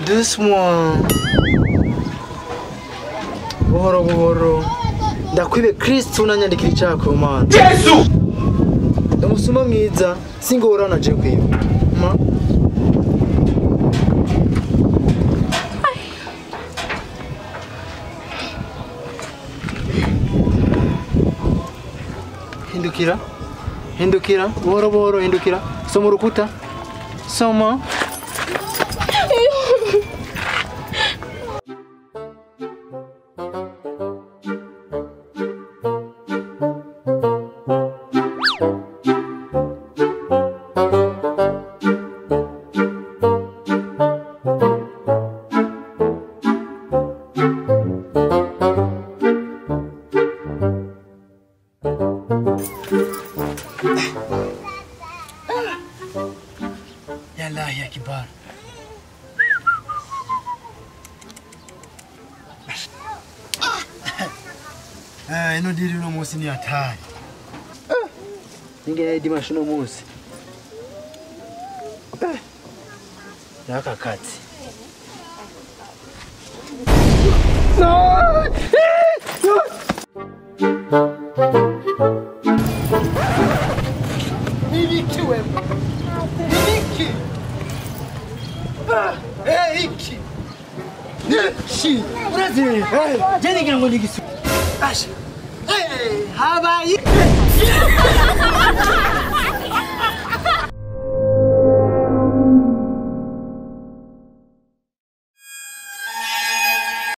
Doucement. Buhoro buhoro. Ndakwibe Kristo unanyandikira icako Mana. Yesu! Ndamusuma mwiza singorana je kwiba. Ma. Hindukira. Hindukira, buhoro buhoro hindukira. Soma urukuta. Soma. Yalla ya kibar. Ino diri uno munsi ni hatari. Ninge dimanche uno munsi. Nakakatsi. No! Nibiki wewe. Nibiki. Iki. Ni urazi. Je nigira ngo nigisu. Asha. Habaye.